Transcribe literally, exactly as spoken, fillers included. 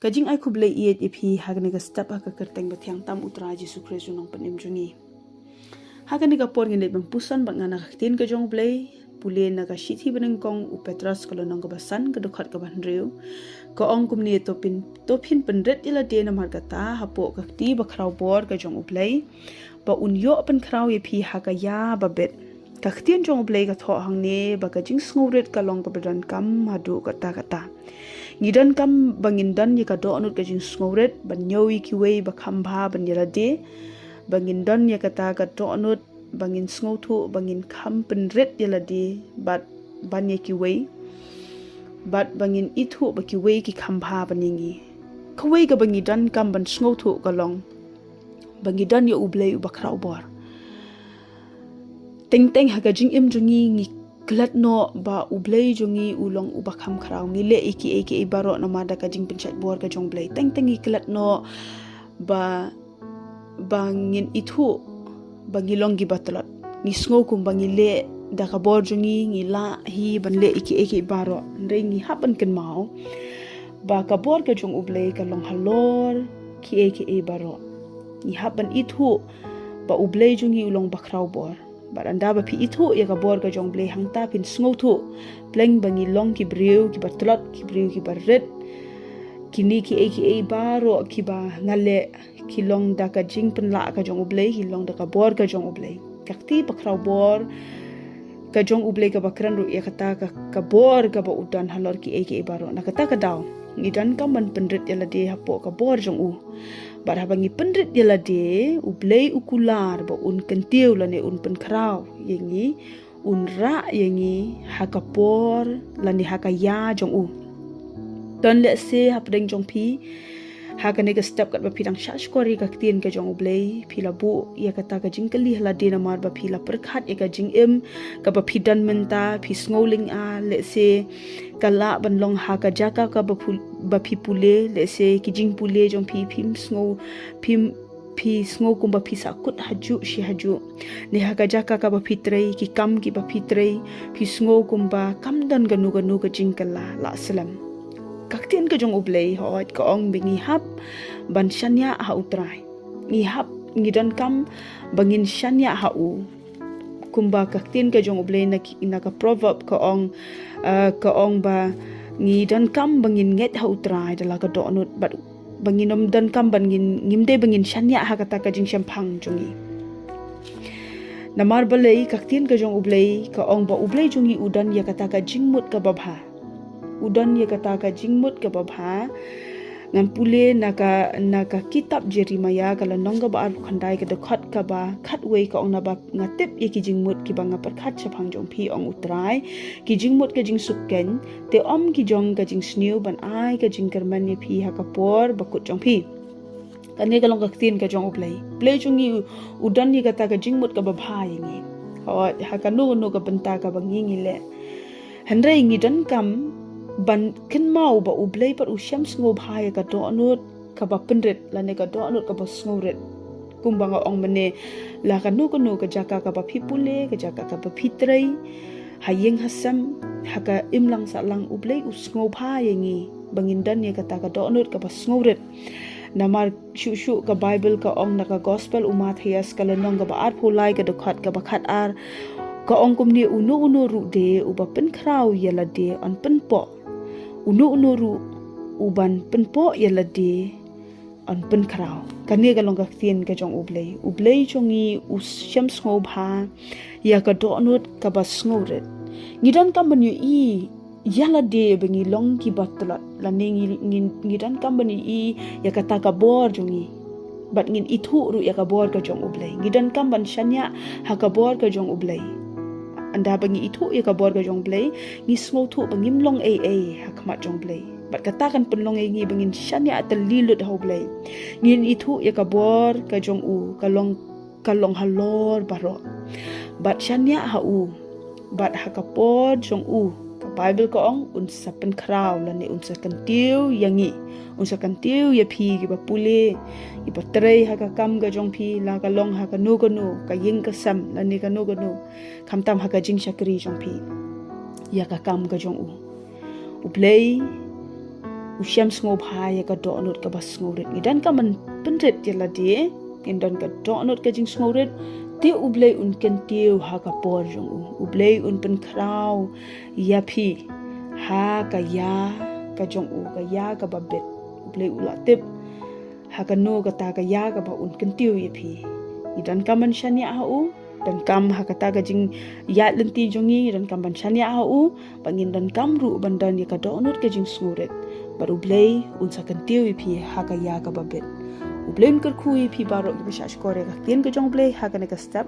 Ka jingai khublei ïeit ïa phi ha kane ka step ha ka kyrteng bathiang tam U Trai Jisu Khrist U Nongpynim jong ngi. Ha kane ka por ngin leit ban puson bad nga na ka ktien ka jong U Blei, pule na ka shithi banyngkong u Petros ka lynnong kaba san ka dkhot kaba hynriew. Ka ong kumne: To phin, to phin pynrit ïa lade namar kata, hapoh ka kti bakhraw bor ka jong U Blei, ba un ïoh pynkhraw ïa phi ha ka ïa babit. Ka ktien jong U Blei ka thoh hangne ba ka jingsngewrit ka long kaba donkam haduh katta katta. Ngi donkam ba ngin don ïa ka dohnud ka jingsngewrit, ban ñiew ïa kiwei ba kham bha ban ïa lade, ba ngin don ïa kata ka dohnud ba ngin sngewthuh ba ngin kham pynrit ïa lade bad ban ïa kiwei, bad ba ngin ithuh ba kiwei ki kham bha ban ïa ngi. Kawei kaba ngi donkam ban sngewthuh ka long ba ngi don ïa U Blei uba khraw bor. Teng teng ha ka jingim jong ngi, ngi klet noh ba U Blei jong ngi u long uba kham khraw. Ngi leh ïa kiei kiei baroh namar da ka jingpynshait bor ka jong U Blei. Teng teng ngi klet noh ba, ba ngin ithuh ba ngi long kiba tlot. Ngi sngew kumba ngi leh da ka bor jong ngi, ngi lah hi ban leh ïa kiei kiei baroh. Hynrei ngi hap ban kynmaw ba ka bor ka jong U Blei ka long halor kiei kiei baroh. Ngi hap ban ithuh ba U Blei jong ngi u long ba khraw bor. Bad ynda ba phi ithuh ïa ka bor ka jong U Blei, hangta phin sngewthuh, pleng ba ngi long ki briew kiba tlot, ki briew kiba rit, kine kiei kiei baroh kiba nga leh ki long da ka jingpynlah ka jong U Blei, ki long da ka bor ka jong U Blei. Ka kti bakhraw bor ka jong U Blei kaba kren ruh ïa kata ka, ka bor kaba u don halor kiei kiei baroh. Na kata ka daw ngi donkam ban pynrit ïa lade hapoh ka bor jong u. Bad haba ngi pynrit ïa lade, U Blei u kular ba un kyntiew lane un pynkhraw ïa ngi, un rah ïa ngi ha ka por lane ha ka ïa jong u. Don lehse hapdeng jong phi ha kane ka step, katba phi dang shah shkor ïa ka ktien ka jong U Blei, phi la buh ïa kata ka jingkylli ha lade namar ba phi la pyrkhat ïa ka jingim kaba phi don mynta, phi sngew lyngngoh, lehse ka lah ban long ha ka jaka kaba phu-, ba phi pule, lehse ki jingpule jong phi, phim sngew, phim, phi sngew kumba phi sahkut hajuh shi hajuh. Ne ha ka jaka kaba phi trei, ki kam kiba phi trei, phi sngew kumba kam don kano kano ka jingkylla, lah slem. Ka ktien ka jong U Blei hooid ka ong ba ngi hap ban shaniah ha U Trai. Ngi hap, ngi donkam ba ngin shaniah ha u. Kumba ka ktien ka jong U Blei na ki, na ka Proverb ka ong, eh, ka ong ba ngi donkam ba ngin ngeit ha U Trai da la ka dohnud, bad ba ngin ym donkam ban ngin, ngim dei ba ngin shaniah ha kata ka jingshemphang jong ngi. Namar balei? Ka ktien ka jong U Blei ka ong ba U Blei jong ngi u don ïa kata ka jingmut kaba bha. U don ïa kata ka jingmut kaba bha. Ngan pule na ka, na ka kitab Jeremiah ka lynnong kaba arphew khyndai ka dkhot kaba khatwei, ka ong: Naba nga tip ïa ki jingmut kiba nga pyrkhat shaphang jong phi, ong U Trai, ki jingmut ka jingsuk keiñ, te ym ki jong ka jingsniew, ban ai ka jingkyrmen ïa phi ha ka por bakut jong phi. Kane ka long ka ktien ka jong U Blei. U Blei jong ngi u, u don ïa kata ka jingmut kaba bha ïa ngi. Hooid, ha kano kano ka bynta kaba ngi, ngi leh. Hynrei ngi donkam ban kynmaw ba U Blei pat u shem sngewbha ïa ka dohnud kaba pynrit lane ka dohnud kaba sngewrit. Kumba nga ong mynne, la kano kano ka jaka kaba phi pule, ka jaka kaba phi trei, ha ïing ha sem, ha ka imlang sahlang, U Blei u sngewbha ïa ngi ba ngin don ïa kata ka dohnud kaba sngewrit. Namar shuh shuh ka Baibl ka ong na ka Gospel u Mathaios ka lynnong kaba arphew lai ka dkhot kaba khatar, ka ong kumne: Uno uno ruh de uba pynkhraw ïa lade yn pynpoh. Uno uno ruh uban pynpoh ïa lade yn pynkhraw. Kane ka long ka ktien ka jong U Blei. U Blei jong ngi u shem sngewbha ïa ka dohnud kaba sngewrit. Ngi donkam ban ïohi ïa lade ba ngi long kiba tlot, lane ngi, ngi, ngi donkam ban ïohi ïa kata ka bor jong ngi. Bad ngin ithuh ruh ïa ka bor ka jong U Blei. Ngi donkam ban shaniah ha ka bor ka jong U Blei. Ynda ba ngi ithuh ïa ka bor ka jong U Blei, ngi sngewthuh ba ngim long ei ei ha khmat jong U Blei. Bad kata kan pynlong ïa ngi ba ngin shaniah tylli lut ha U Blei. Ngin ithuh ïa ka bor ka jong u, ka long, ka long halor baroh. Bad shaniah ha u, bad ha ka por jong u, ka Baibl ka ong, un sa pynkhraw lane un sa kyntiew ïa ngi. Un sa kyntiew ïa phi kiba pule, kiba trei ha ka kam ka jong phi, la ka long ha kano kano ka ïing ka sem lane kano kano, khamtam ha ka jingshakri jong phi, ïa ka kam ka jong u. U Blei u shem sngewbha ïa ka dohnud kaba sngewrit. Ngi donkam ban pynrit ïa lade, ngin don ka dohnud ka jingsngewrit, te U Blei un kyntiew ha ka por jong u. U Blei un pynkhraw ïa phi ha ka ïa ka jong u, ka ïa kaba bit. U Blei u la tip ha kano kata ka ïa kaba un kyntiew ïa phi. Ngi donkam ban shaniah ha u, donkam ha kata ka jingïaid lynti jong ngi, ngi donkam ban shaniah ha u, ba ngin donkam ruh ban don ïa ka dohnud ka jingsngewrit. Bad U Blei un sa kyntiew ïa phi ha ka ïa kaba bit. U Blei un kyrkhu ïa phi baroh kiba shah shkor ïa ka ktien ka jong U Blei ha kane ka step.